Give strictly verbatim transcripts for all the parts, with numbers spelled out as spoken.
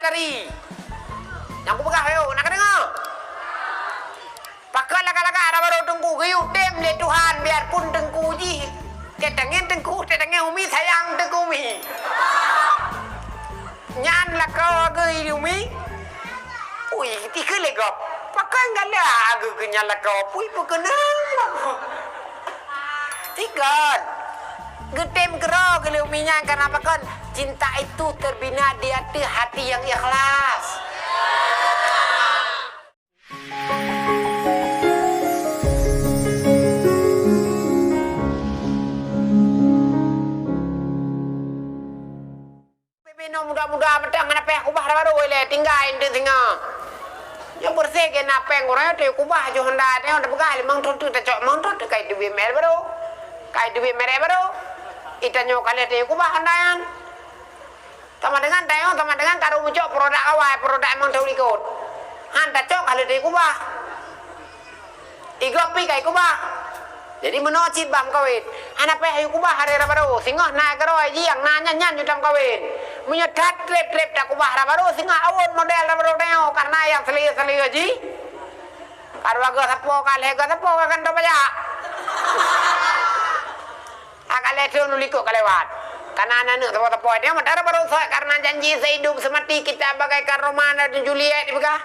Tari. Nyang kupeugah, ayo, na kadeungoe? Pakon lagak-lagak raba-raba teungku, geuyue tem lé Tuhan, biarpun teungku jih teutangén teungku, teutangén umi sayang teungku umi. Nyan lakoe geuh umi. Ui, tikheun lé gob. Pakon galak geuh nyan lakoe, pui peukeunong. Tikon. Geutem keudroe geuh lé umi nyan karena pakon? Cinta itu terbina di ateueh hati yang ikhlas. Binoe muda-muda mantong hana payah kubah raba-raba ilée, tinggai eunteuk singoh. Nyoe beureuséh keu na péng uroe teu kubah ju honda teu, tapeugah limong thon teuk tacok limong thon teuk kai teubiet mé raba-raba. Kai teubiet mé raba-raba. Itanyoe ka lheueh teu kubah honda nyan. Sama dengan tanyoe, sama dengan karu mucok produk awai, produk limong thon likot. Han tacok ka lheueh teu kubah. Igob pi ka ikubah. Jadi meunoe cit bah meukawen. Hana payah yue kubah lé raba-raba. Singoh na keudroe jih nyang na nyan, nyan ju tameukawen. Meunyoe that treb-treb takubah raba-raba, singoh awon model raba-raba tanyoe, karena nyang seulieu-seulieu jih. Ka dua goe sapo, ka lhée goe sapo, ka kantô pajak. Ka lhée thon likot ka lewat. Kana aneuk sapo-sapo nyoe meudarah baroe sot karena janji sehidup semati kita bagaikan Romeo dan Juliet dipeugah.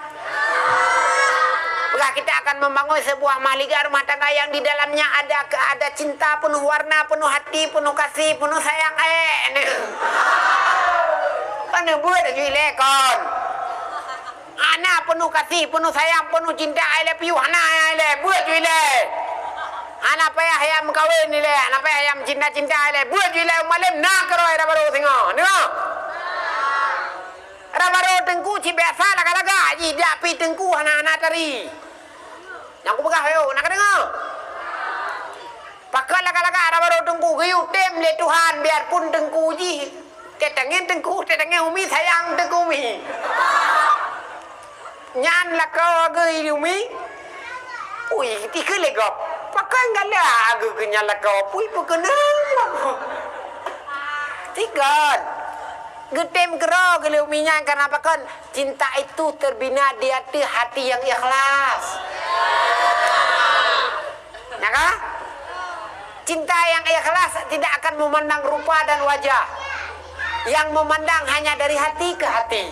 Peugah kita akan membangun sebuah mahligai rumah tangga yang di dalamnya ada ke-, ada cinta penuh warna, penuh hati, penuh kasih, penuh sayang. Eh, ni. Kan buat lagi lekon. Hana penuh kasih, penuh sayang, penuh cinta, I love you. Hana, I love, buet ju ilée. Hana payah nyang meukawen ilée, hana payah nyang cinta-cinta ilée. Buet ju ilée, malem na keudroe raba-raba singoh. Deungoe? Raba-raba teungku cit biasa lagak-lagak jih, dak pi teungku hana-hana tari. Nyang kupeugah, ayo, na kadeungoe? Pakon lagak-lagak raba-raba teungku, geuyue tem lé Tuhan, biarpun teungku jih teutangén teungku, teutangén umi sayang teungku umi. Nyan lakoe geuh umi. Ui, tikheun lé gob. Pakon galak geuh nyan lakoe, pui peukeunong. Tikon. Geutem keudroe geuh lé umi nyan karena pakon? Cinta itu terbina di ateueh hati yang ikhlas. Ya kan? Cinta yang ikhlas tidak akan memandang rupa dan wajah. Yang memandang hanya dari hati ke hati.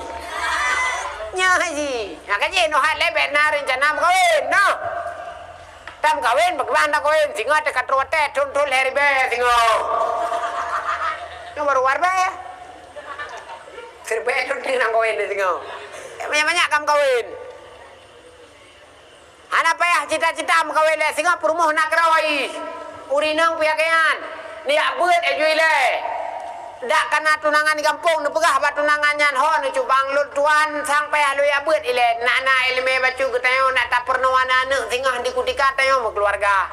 Nyoe ji. Nah, kan ji, noh hai lé bèk na rencana meukawen, noh. Tam kawen, bagaimana kawen? Singoh teuka troh watèe, thon-thon lhèe ribèe singoh. Nyoe baru warèe. Siribèe thon teuh nyang kawen singoh. Banyak-banyak kam kawen. Hana payah cita-cita meukawen lé singoh peurumoh na keudroe. Ureueng inong pih lagèe nyan. Neujak beuet laju ilèe. Dak kana tunangan di gampông neupeugah bak tunangan nyan, "Ho neucubang lôn tuan, sang payah lôn jak beuet ilèe. Nak na ileumèe bacut geutanyoe, nak tapeurunoe aneuk singoh di kutika tanyoe meukeuluwarga."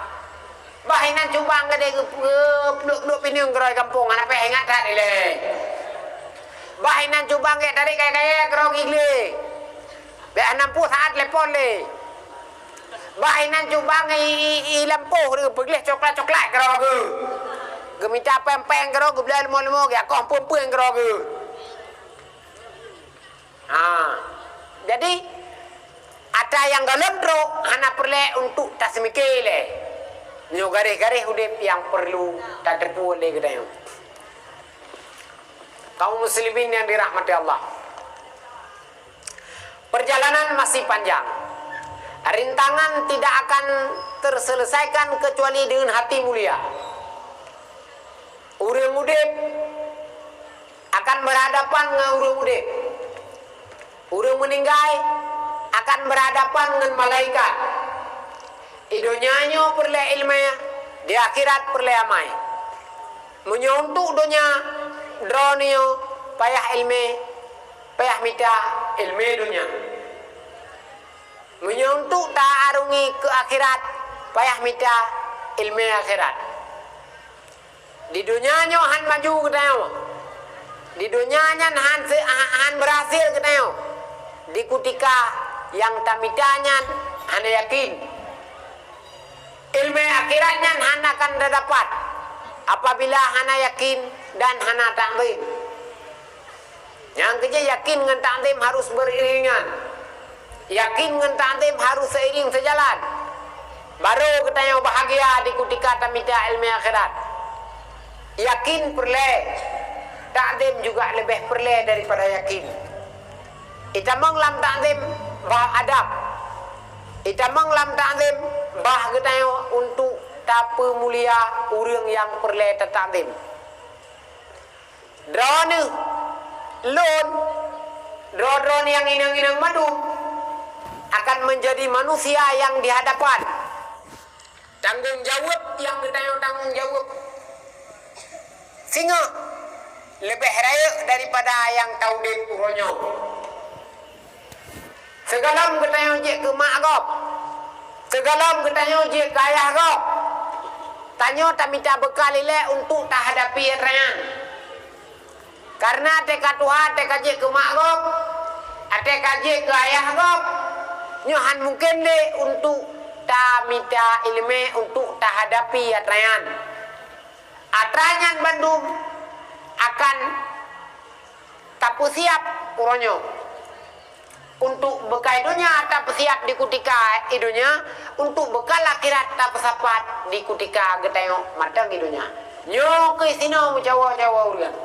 Bah inan cubang geude geup-, geupluek-pluek pineung keudroe gampông, hana payah ingat that ilèe. Bah inan cubang gèt tarék kayèe-kayèe keudroe geugleh. Bèk hana pue saat telepon lé. Bah inan cubang i, i, i lampôh geupeugléh coklat-coklat keudroe geuh. Geumita péng-péng keudroe geuh, geubloe leumo-leumo, geuakoh peue-peue keudroe geuh. Ha. Jadi, ata nyang gohlom trok hana peureulèe untuk taseumiké lé. Nyoe garéh-garéh udép nyang peurlu tateupeue lé geutanyoe. Kaum muslimin yang dirahmati Allah. Perjalanan masih panjang. Rintangan tidak akan terselesaikan kecuali dengan hati mulia. Ureueng udép akan berhadapan ngon ureueng udép. Ureueng meuninggai akan berhadapan ngon malaikat. Di donya nyoe peureulèe ileumèe, di akhirat peureulèe amai. Meunyoe untuk donya, droeneuh payah ileumèe, payah mita ileumèe donya. Meunyoe untuk ta-arungi keu akhirat, payah mita ileumèe akhirat. Di donya nyoe han maju geutanyoe. Di donya nyan han se-, ha-, han beurhasil geutanyoe. Di kutika nyang tamita nyan hana yakin. Ileumèe akhirat nyan hana akan tadapat apabila hana yakin dan hana takzim. Nyang keujeuet, yakin ngon takzim harus beriringan. Yakin ngon takzim harus seiring sejalan. Baru geutanyoe bahagia di kutika tamita ilmu akhirat. Yakin peureulée, takzim juga leubeh peureulée daripada yakin. Itamong lam takzim bah adab. Itamong lam takzim bah geutanyoe untuk tapeumulia ureuëng nyang peureulée tatakzim. Droeneueh, lôn, droe-droe nyang inong-inong mandum akan menjadi manusia yang di hadapan. Tanggong jaweueb nyang geutanyoe tanggong jaweueb singoh leubeh rayeuk daripada nyang taudeb uroe nyoe. Sigohlom geutanyoe jeuet keu mak gob, sigohlom geutanyoe jeuet keu ayah gob, tanyoe tamita beukal ilée untuk tahadapi atra nyan. Kareuna teuka tuha, teuka jeuet keu mak gob, teuka jeuet keu ayah gob, nyoe hán mungken lé untuk tamita iéleumé untuk tahadapi atra nyan. Atra nyan bandum akan tapeusiab uroe nyoe. Untuk beukai donya tapeusiab di kutika i donya, untuk beukal akhirat tapeusapat di kutika geutanyoe mantong i donya. Nyoe keuh sinoe meucawa-cawa ureuëng.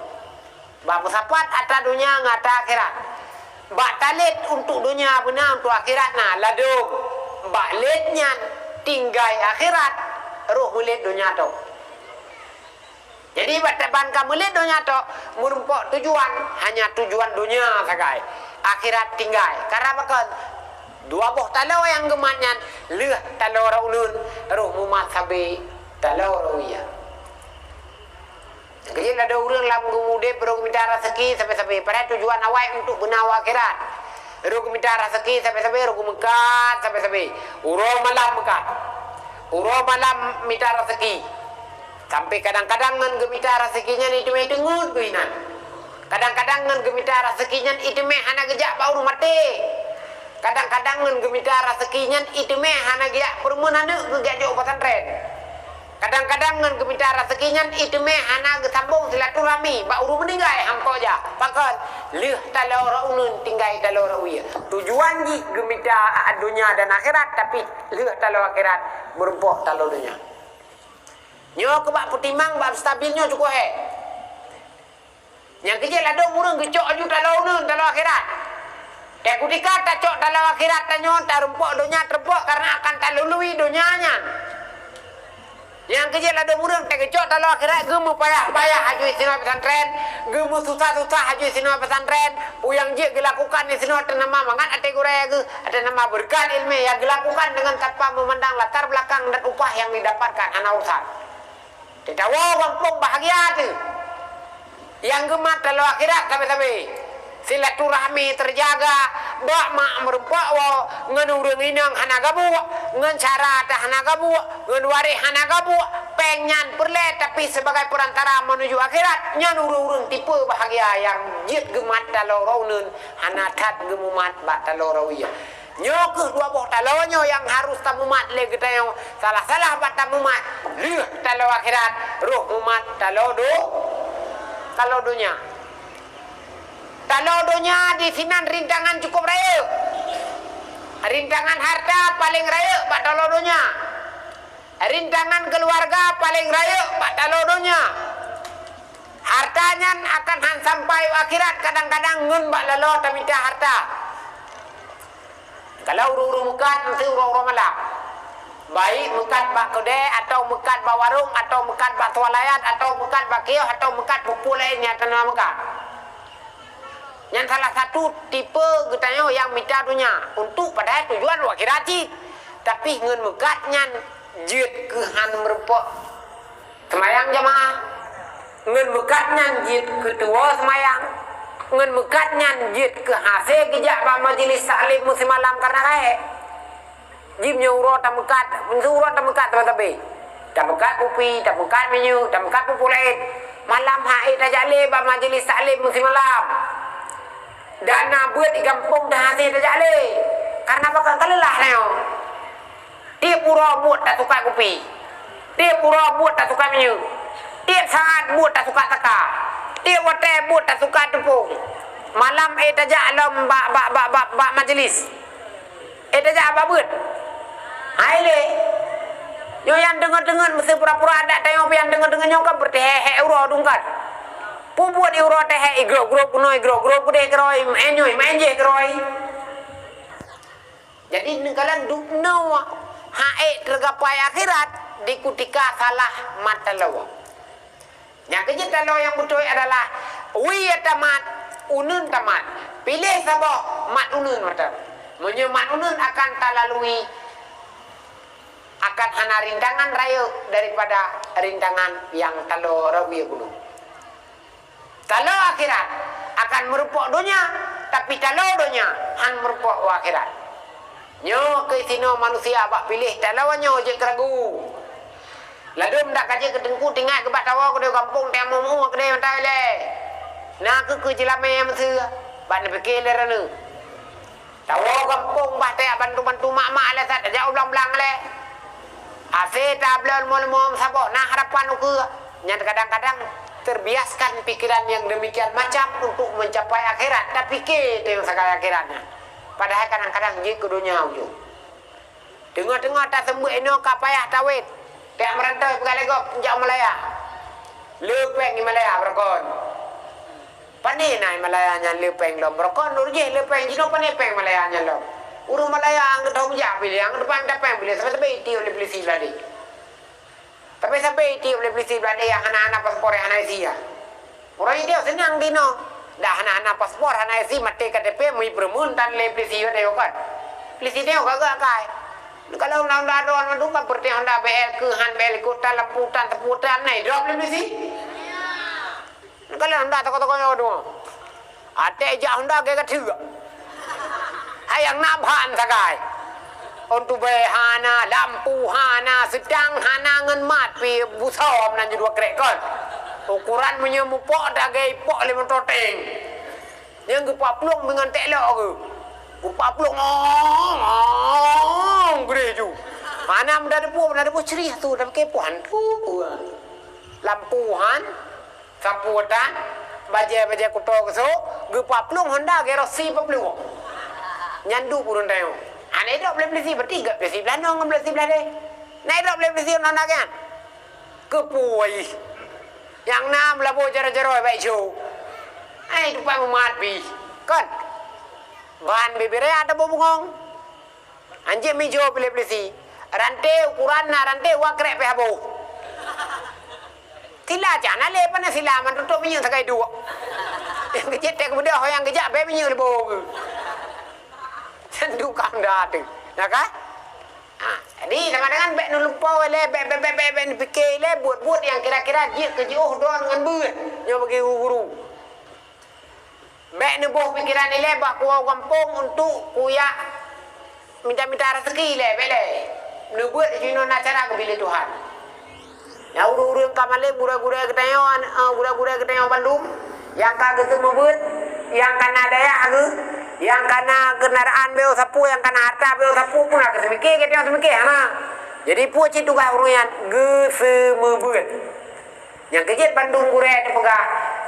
Bak peusapat atra donya ngon atra akhirat. Bak talét untuk donya beuna, untuk akhirat na ladôm. Bak lét nyan tinggai akhirat, roh meulet donya toh. Jadi, bak taban ka meulet donya toh, meurumpok tujuan, hanya tujuan donya sagai. Akhirat tinggai. Karab pakon? Dua boh taloe nyang geumat nyan, lheueh taloe rot uneuen, roh mumat sabe taloe rot ie. Keujeuet ladôm ureuëng lam geumudeb roh geumita raseuki sabe-sabe. Padahai tujuan awai untuk beuna u akhirat. Roh geumita raseuki sabe-sabe, roh geumeukat sabe-sabe. Uroe malam meukat. Uroe malam mita raseuki. Sampai kadang-kadang ngon geumita raseuki nyan iteumé teungeut keu inan. Kadang-kadang ngon geumita raseuki nyan iteumé hana geujak bak ureuëng maté. Kadang-kadang ngon geumita raseuki nyan iteumé hana geujak peureumeun aneuk geujak jok u pesantren. Kadang-kadang ngon geumita raseuki nyan iteumé hana geusambong silaturahmi bak ureuëng meuninggai, hampa jak. Pakon? Lheueh taloe rot uneuen tinggai taloe rot ie. Tujuan jih geumita donya dan akhirat, tapi lheueh taloe akhirat meurumpok taloe donya. Nyoe keu bak peutimang bab stabil nyoe cukup hék. Nyang keujeuet ladôm ureuëng geucok aju taloe uneuen, taloe akhirat. Teukutika tacok taloe akhirat tanyoe, tarumpok donya teurumpok karena akan talului donya nyan. Nyang keujeuet ladôm ureuëng teukucok taloe akhirat, geumeupayah-payah aju sinoe pesantren, geumeususah-susah aju sinoe pesantren, peue nyang jeuet geulakukan di sinoe teunama mangat até gurée geuh, teunama beureukat iéleumé nyang geulakukan deungon tanpa meumandang latar belakang dan upah nyang didapatkan, hana urusan. Teuka woe gampông bahagia teuh. Nyang geumat taloe akhirat sabe-sabe. Silaturahmi teujaga, bak mak meurumpok woe, ngon ureuëng inong hana gabuek, ngon syara hana gabuek, ngon waréh hana gabuek, péng nyan peureulée tapi sebagai perantara menuju akhirat, nyan ureuëng-ureuëng tipe bahagia nyang jeuet geumat taloe rot uneuen, hana that geumumat bak taloe rot ie. Nyoe keuh dua boh taloe nyoe nyang harôh tamumat lé geutanyoe. Salah-salah bak tamumat, lheueh taloe akhirat, roh mumat taloe do-, taloe donya. Taloe donya di sinan rintangan cukup rayeuk. Rintangan harta paleng rayeuk bak taloe donya. Rintangan keuluwarga paleng rayeuk bak taloe donya. Harta nyan akan han sampai u akhirat, kadang-kadang ngon bak laloe tamita harta. Kalau ureuëng-ureuëng meukat, meusti uroe-uroe malam. Baik meukat bak keudée, atau meukat bak warong, atau meukat bak swalayan, atau meukat bak kios, atau meukat peue-peue laén nyang teuma meukat. Nyan salah satu tipe geutanyoe nyang mita donya untuk padahai tujuan u akhirat cit. Tapi ngon meukat nyan jeuet keu han meurumpok seumayang jamaah. Ngon meukat nyan jeuet keu tuwoe seumayang. Ngon meukat nyan jeuet keu hase geujak bak majelis taklim meusimalam kareuna rayeuk. Jih meunyoe uroe tameukat, meunyoe uroe tameukat teuma sabe. Tameukat kupi, tameukat minyeuk, tameukat peue-peue laén. Malam han ék tajak lé bak majelis taklim meusimalam. Dan na beuet di gampông dah hase tajak lé. Kareuna pakon? Ka leulah tanyoe. Tieb uroe buet tasukat kupi. Tieb uroe buet tasukat minyeuk. Tieb saát buet tasukat taka. Tieb watée buet tasukat teupông. Malam éh tajak lom bak, bak, bak, bak, bak majlis. Éh tajak bak beuet. Hai lé. Nyoe nyang deungon-deungon meusti pura-pura adak tanyoe, nyang deungon-deungon nyoe kan beuteuhek-hek uroe dungkat. Peubuet di uroe teuhek, igrôp-grôp keunoe, igrôp-grôp keudeh keurôi, maén nyoe, maén jéh keurôi. Jadi neukalon dubnoe hak ék teugapai akhirat di kutika salah mat taloe. Nyang keujeuet taloe nyang beutôi adalah wie tamat, uneun tamat. Piléh saboh mat uneun mantong. Meunyoe mat uneun akan talalui, akan hana rintangan rayeuk daripada rintangan nyang taloe rawie gunong. Taloe akhirat akan meurumpok donya, tapi taloe donya han meurumpok u akhirat. Nyoe keuh sinoe manusia bak piléh taloe nyoe jeuet keu ragu. Ladôm dak ka jeuet keu teungku tinggai keubah tawoe keudeh gampông teuh amoe meu keudeh mantong ilée. Na keuh keu jeulamé meuseue bak neupike lé raneuk. Tawoe gampông bah tajak bantu-bantu mak-mak lé, sat tajak u blang-blang lé. Asé tabloe leumo-leumo meusaboh na harapan ukeue. Nyan kadang-kadang terbiaskan pikiran yang demikian macam untuk mencapai akhirat, tapike teuh nyang sagai akhirat nyan. Padahai kadang-kadang jeuet keu donya ujong. Teungoh-teungoh taseumeubeuet inoe ka payah tawét. Tajak meurantoi peugah lé gob jak u Malaya. Le péng i Malaya beureugon. Pane na i Malaya nyan le péng lom beureugon, lôn jih le péng jinoe, pane péng Malaya nyan lom. Ureuëng Malaya nyang geuthom jak piléh, nyang geudepan tapéng piléh, sabe-sabe itiek lé peulisi blah deh. Tapi sabe itiek lé peulisi blah deh nyang hana-hana paspor, nyang hana isi ya. Ureuëng itiek seunang dinoe. Dah hana-hana paspor, hana isi, maté K T P, meuipeureumeun tan lé peulisi blah deh kan. Peulisi nyoe ka geuh akai. Kalau undang-undang droe mandum kan, seperti Honda B L keuh han, B L ikot tan, lampu tan, sapu tan, na idrop lé peulisi. Kalon honda toko-toko nyoe dua. Até jak honda gaya gatheuk. Hai nyang na ban sagai. Ôn tubée hana, lampu hana, seutang hana ngon mat pih busom nan judua krek kon. Ukuran meunyoe mupok dagée ipok lé moto tank. Nyang geupaplueng deungon tek lok geuh. Geupaplueng ong, ong, geudeh ju. Hana meuda debu, meuda debu cerih tu, tapi kepoh han tu. Lampu han. Sapu tan, bajée-bajée kuto geusok, geupaplueng honda gero si paplueng. Nyan duek ureuëng tanyoe. Hana idrop lé peulisi, berarti gak peulisi blah nyoe ngon peulisi blah deh. Na idrop lé peulisi honda nyan. Keupui. Nyang na meulabo jaroe-jaroe baik jo. Hai tupai mumat pih. Kon. Ban bibiré ada bubungong. Anjeuet mijo piléh peulisi. Ranté ukuran na ranté wa krek pih haboh. Sila cak na lé pane sila man tutup minyeuk sagai duek. Nyang keucit tek beudôh nyang keujak bèk minyeuk leubo geuh. Tentu kam dah tu. Na ka? Ha, jadi sama dengan bèk neulupo lé, bèk bèk bèk bèk bèk neupike lé buet-buet nyang kira-kira jeuet keu jiôh droe ngon beuet. Nyoe bagi guru-guru. Bèk neuboh pikeran ilée bak kuwoe gampông untuk kuyak mita-mita raseuki ilée, bèk lé. Neubeuet jinoe na cara geubri lé Tuhan. Nyang ureuëng-ureuëng ka malém gurée-gurée geutanyoe, eh, gurée-gurée geutanyoe bandum, nyang ka geuseumeubeuet, nyang ka na dayah geuh, nyang ka na keunaraan beu sapeue, nyang ka na harta beu sapeue pun ka geuseumiké, geutanyoe seumiké hana. Jadi peue cit tugaih ureuëng nyan geuseumeubeuet. Nyang keujeuet bandum gurée teupeugah,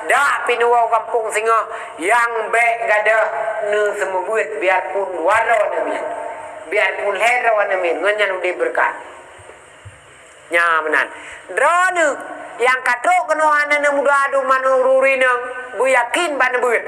dak pinewoe gampông singoh nyang bèk gadôh neuseumeubeuet biarpun waroe neumiet, biarpun lhèe droe neumiet, ngon nyan udeb beureukat. Nya meunan. Droeneuh nyang ka trok keunoe hana neumuda dum manururi nang beuyakin ban neubeuet.